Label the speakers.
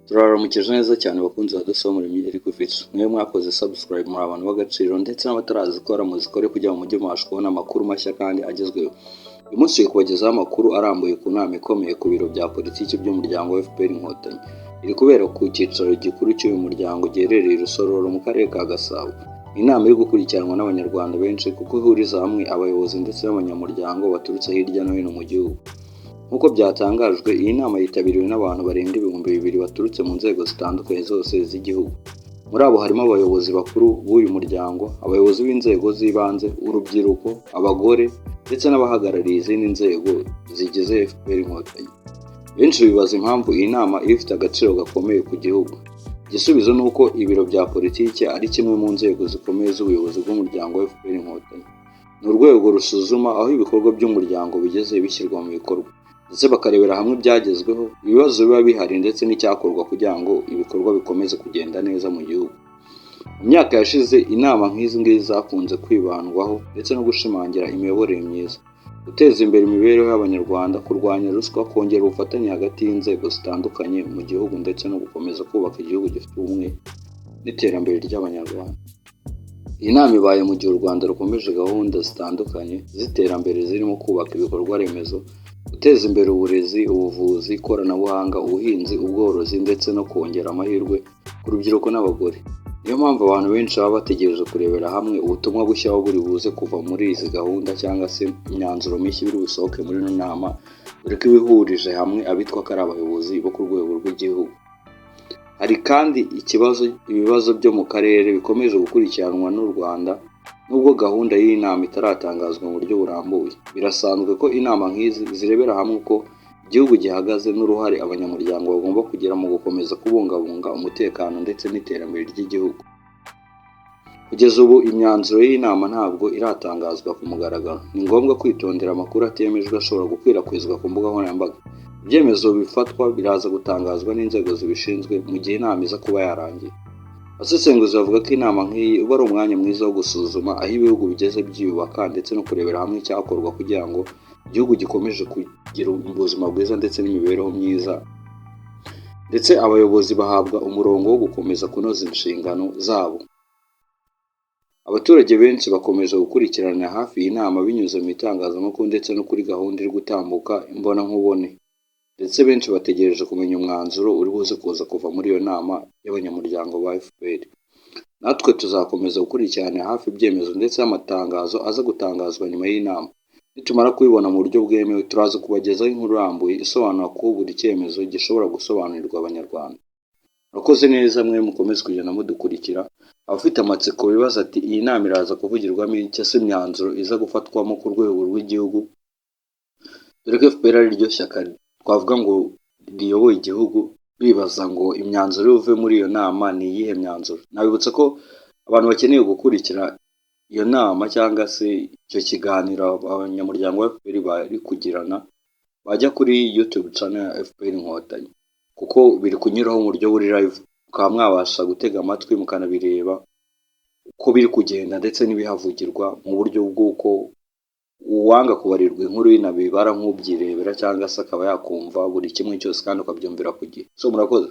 Speaker 1: Turaramukije neza cyane bakunzi ba Dusabumuremyi Eric Office. Mwe mwakoze subscribe, muri abantu b'agaciro, ndetse n'abatarazikora muzikore kugira ngo mujye mubasha kubona amakuru mashya kandi agezweho. Uyu munsi turi kubagezaho amakuru arambuye ku nama ikomeye ku biro bya politiki by'umuryango wa FPR Inkotanyi. Iri kubera ku cyicaro gikuru cy'uyu muryango giherereye i Rusororo mu karere ka Gasabo. Inama iri gukurikiranwa n'Abanyarwanda benshi kuko ihuriza hamwe abayobozi ndetse n'abanyamuryango baturutse hirya no hino mu gihugu. Nk'uko byatangajwe, iyi nama yitabiriwe n'abantu barenga 2000 baturutse mu nzego zitandukanye zose z'igihugu. Muri abo harimo abayobozi bakuru b'uyu muryango, abayobozi b'inzego z'ibanze, urubyiruko, abagore ndetse n'abahagarariye izindi nzego zigize FPR Inkotanyi. Benshi bibaza impamvu iyi nama iba ifite agaciro gakomeye ku gihugu. Igisubizo ni uko ibiro bya politiki ari kimwe mu nzego zikomeye z'ubuyobozi bw'umuryango wa FPR Inkotanyi. Ni urwego rusuzuma aho ibikorwa by'umuryango bigeze bishyirwa mu bikorwa, ndetse bakarebera hamwe ibyagezweho, ibibazo biba bihari ndetse n'icyakorwa kugira ngo ibikorwa bikomeze kugenda neza mu gihugu. Mu myaka yashize, inama nk'izi ngizi zakunze kwibandwaho ndetse no gushimangira imiyoborere myiza, guteza imbere imibereho y'Abanyarwanda, kurwanya ruswa, kongera ubufatanye hagati y'inzego zitandukanye mu gihugu ndetse no gukomeza kubaka igihugu gifite ubumwe n'iterambere ry'Abanyarwanda. Iyi nama ibaye mu gihe u Rwanda rukomeje gahunda zitandukanye z'iterambere zirimo kubaka ibikorwa remezo, guteza imbere uburezi, ubuvuzi, ikoranabuhanga, ubuhinzi, ubworozi ndetse no kongera amahirwe ku rubyiruko n'abagore. Niyo mpamvu abantu benshi baba bategereje kurebera hamwe ubutumwa bushya buba buri buze kuva muri izi gahunda cyangwa se imyanzuro mishya iri busohoke muri ino nama, dore ko iba ihurije hamwe abitwa ko ari abayobozi bo ku rwego rw'igihugu. Hari kandi ibibazo byo mu karere bikomeje gukurikiranwa n'u Rwanda nubwo gahunda y'iyi nama itaratangazwa mu buryo burambuye. Birasanzwe ko inama nk'izi zirebera hamwe uko igihugu gihagaze n'uruhare abanyamuryango bagomba kugira mu gukomeza kubungabunga umutekano ndetse n'iterambere ry'igihugu. Kugeza ubu imyanzuro y'iyi nama ntabwo iratangazwa ku mugaragaro. Ni ngombwa kwitondera amakuru atemejwe ashobora gukwirakwizwa ku mbuga nkoranyambaga. Ibyemezo bifatwa biraza gutangazwa n'inzego zibishinzwe mu gihe inama iza kuba yarangiye. Abasesenguzi bavuga ko inama nk'iyi uba ari umwanya mwiza wo gusuzuma aho ibihugu bigeze byiyubaka ndetse no kurebera hamwe icyakorwa kugira ngo igihugu gikomeze kugira ubuzima bwiza ndetse n'imibereho myiza, ndetse abayobozi bahabwa umurongo wo gukomeza kunoza inshingano zabo. Abaturage benshi bakomeje gukurikirana hafi iyi nama binyuze mu itangazamakuru ndetse no kuri gahunda iri gutambuka imbonankubone, ndetse benshi bategereje kumenya umwanzuro uri buze kuza kuva muri iyo nama y'abanyamuryango ba FPR. Natwe tuzakomeza gukurikirana hafi ibyemezo ndetse n'amatangazo aza gutangazwa nyuma y'inama. Nitumara kubibona mu buryo bwemewe, turaza kubagezaho inkuru irambuye isobanura ko buri cyemezo gishobora gusobanurirwa Abanyarwanda. Murakoze neza mwe mukomeze kugenda mudukurikira. Abafite amatsiko bibaza ati: "Iyi nama iraza kuvugirwamo iki se, imyanzuro iza gufatwamo ku rwego rw'igihugu?" Dore ko FPR ari ryo shyaka twavuga ngo riyoboye igihugu, bibaza ngo imyanzuro ibuve muri iyo nama ni iyihe myanzuro? Nabibutsa ko abantu bakeneye gukurikira iyo nama cyangwa se icyo kiganiro abanyamuryango ba FPR bari kugirana, bajya kuri YouTube channel ya FPR Inkotanyi, kuko biri kunyuraho mu buryo buri live, mukaba mwabasha gutega amatwi mukanabireba uko biri kugenda ndetse n'ibihavugirwa, mu buryo bw'uko uwanga kubarirwa inkuru y'inabibara nk'ubyirebera cyangwa se akaba yakumva buri kimwe cyose kandi ukabyumvira ku gihe. So murakoze.